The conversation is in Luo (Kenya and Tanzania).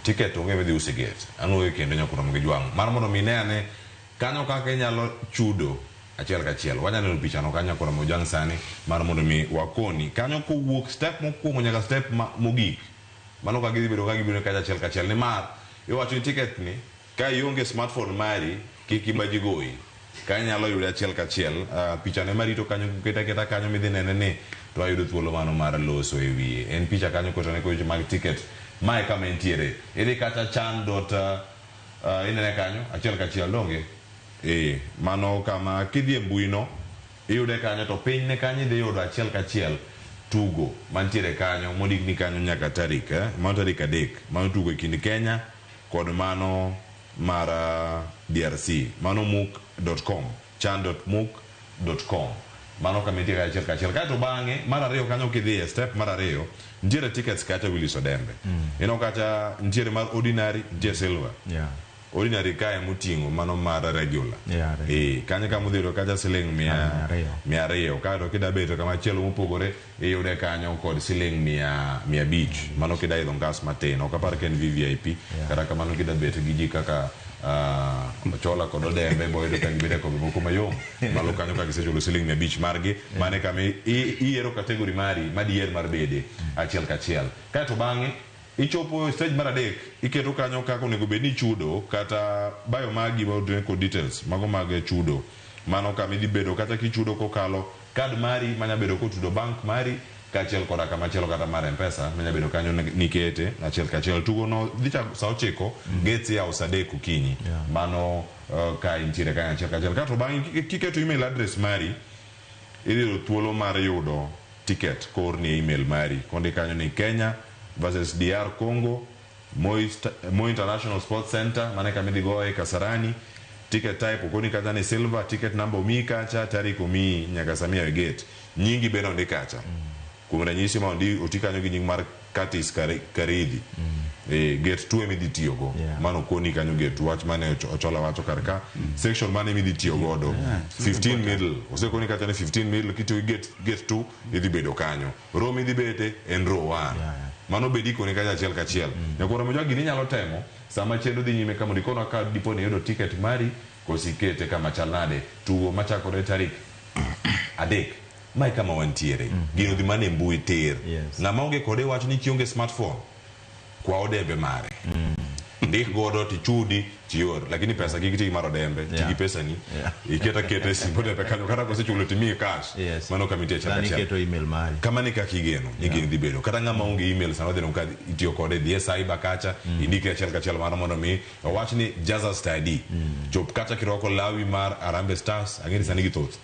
Ticket onge midhi use gate. Anwoyo kendo nyakuromo gi jwang'. Mar mondo mi ne ane kanyo kaka inyalo chudo achiel kachiel. Wanyalo neno pichano kanyo nyakuromo jwang' sani mar mondo mi wakoni. Kanyo kowuok step mokwongo nyaka step mogik. Mano ka gidhi bedo ka gibiro kacha achiel kachiel. Nimar iwacho ni ticket ni ka ionge smartphone mari kik ibaji goyi. Ka inyalo yude achiel kachiel, pichano ema rito kanyo kete aketa kanyo midhi nene ni to ayudo thuolo mano mar loso e wiye. En picha kanyo kotene kod weche mag ticket. Mae kama entiere. Idhi kacha chan dot inene kanyo achiel kachiel donge? Eh, mano kama kidhi e mbui no iyude kanyo to piny ne kanyo idhi yudo achiel kachiel tugo mantiere kanyo mondikni kanyo nyaka tarik mano tarik 3 mano tugo e kind Kenya kod mano mar DRC mano mook.com chan.mook.com mano kama intie achiel kachiel kaeto bang'e mar ariyo kanyo kidhiye step mar ariyo nitiere tickets kacha Willis Odembe ineno kacha nitiere mar ordinary nitie silver. Ordinary kae moting'o mano mar regular. Yeah, regular. Eh, kanyo kama udhi yudo kacha siling 200. 200 kaeto kida beto kama chielo mopogore iyude kanyo kod siling 500 mano kida idho ngas matin ok apar ka en VVIP. Kata kamano kida bet gi ji kaka Ochola kod Odembe boyudo ka gibedo e kombe moko mayom malo kanyo ka gisechulo siling 500 margi. Mano e kama iyiero category mari madier mar bede achiel kachiel kaeto bang'e ichopo stage mar adek iketo kanyo kaka onego bed ni ichudo kata bayo magi maotine kod details mago mag chudo mano kama idhi bedo kata kichudo kokalo kad mari manya bedo kotudo bank mari kaachiel koda kamachielo kata mar Mpesa manya bedo kanyo nikete achiel kachiel. Tugo no dhi chako sa 9 gates iyawo sa 3 okinyi. Mano ka intiere kanyo achiel kachiel kato bang'e kiketo email address mari idhi yudo thuolo mar yudo ticket koorni e email mari kondik kanyo ni Kenya versus DR Congo Moi International Sports Center mane kama idhi goye Kasarani. Ticket type okoni kacha ni silver, ticket number omiyi kacha, tarik omiyi nyaka sama iyawe gate. Nyingi bende ondik kacha. Kuom ranyisi ma ondi oti kanyo gi nying mar Curtis Karidhi. Gate 2 ema idhi tiyogo. Mano okoni kanyo gate 2 wach mane Ochola wacho kar ka. Section mane ema idhi tiyo godo. 15 middle. Osekoni kacha ni 15 middle kitiyo gi gate 2 idhi bedo kanyo. Row midhi bete en row 1. Mano bedi ikoni kacha achiel kachiel. Nyakwar Ramogi gini inyalo temo sama chenro dhi nyime kama ikonwa ka dipo ni iyudo ticket mari koso ikete kama chal nade. Tugo machakore tarik 3 mae kama wantiere. Gino dhi mana e mbui tir. Ng'ama onge kode wacho ni kionge smartphone kwa Odembe mare. Ndik godo tichudi tior lakini pesa kik ti mar Odembe ti gi pesani iket aketa e simb Odembe kanyo kata kosechulo timiye cash. Mano kama intie achiel Dhano kachiel. iketo email mari. Kamano e kaka igeno ni gini dhi bedo kata ng'ama onge email sama dhi ka itiyo kode dhi e cyber kacha indikri achiel kachiel mano mondo mi owach ni jaza study chop kacha kirwako lawi mar Harambee Stars ang'e ni sani githoth.